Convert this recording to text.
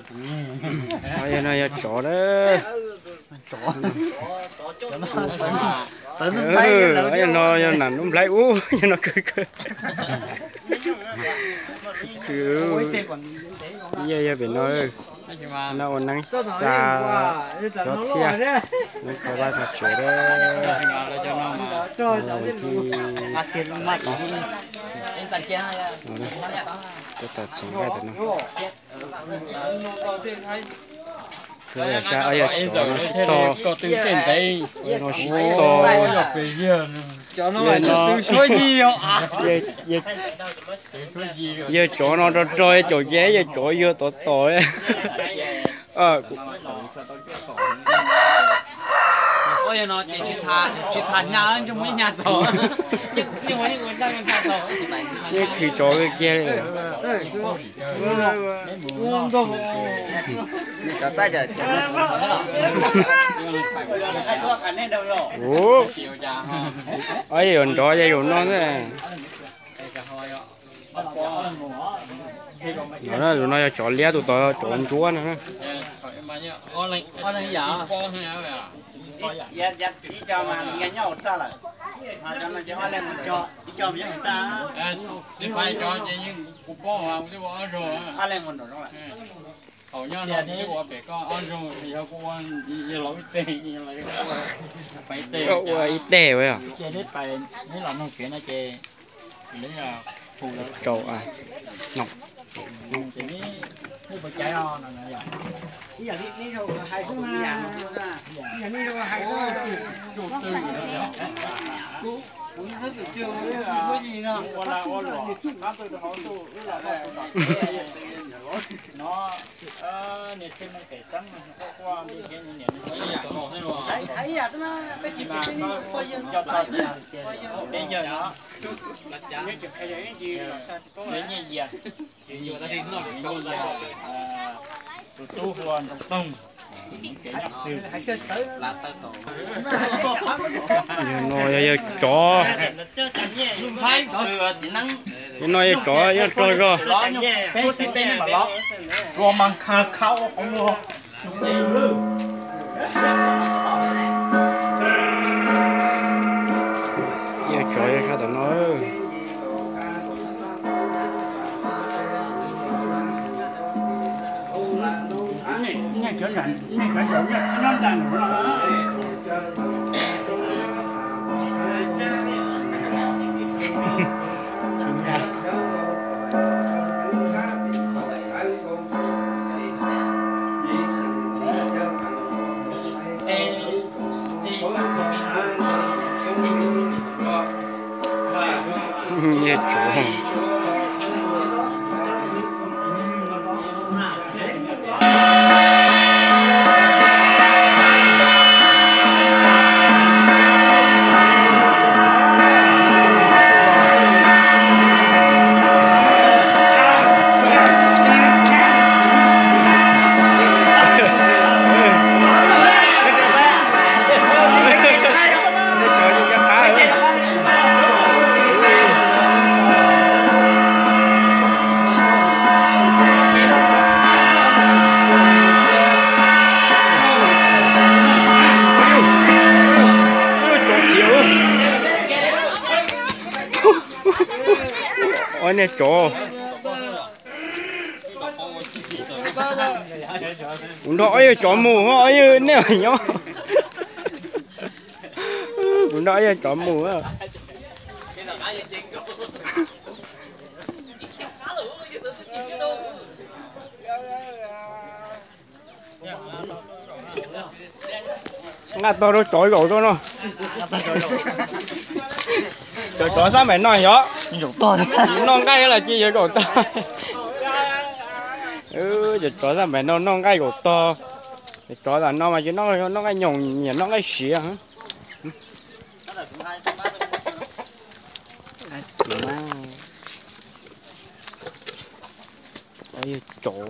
Yog no yog tsov na. Yog no yog nam lub nplhaib ub, yog no kawg kawg. Yog pem no, no ua neeb xa cov txhiaj, neeb qhov vaj qhov tsev. Tab tom txhoov nqaij tam no. Sab yog tsov no sib tog, no sib tog. Yawg tsov no rog rog caum ces yawg tsov yuag tod tos. Yeej khwv tsov kiag li. Ua, ob yawg yuav nrov ces yuav no na. No, tus no yog tsov liab, tus tod tsov ntsuab no. Ua ib teg ua yog. Rau no. Tus tub hu ua Ntxoov Toog. Yog no yog yawg tsov. Yog no yawg tsov yog rog zog. Yawg tsov yog sab tom no. Ob niag tsov. Kuv nrog ob yawg tsov mus, ob yawg nej nyob. Kuv nrog ob yawg tsov mus. Nqa tog rau tsov zaum rau no. Cov tsov xab maim no yog noj nqaij los sis yuav zaum tog. Cov tsov xab maim no noj nqaij zaum tog. Cov tsov tam no mas tsis noj nqaij nyoos, nyiam noj nqaij siav. Tsov.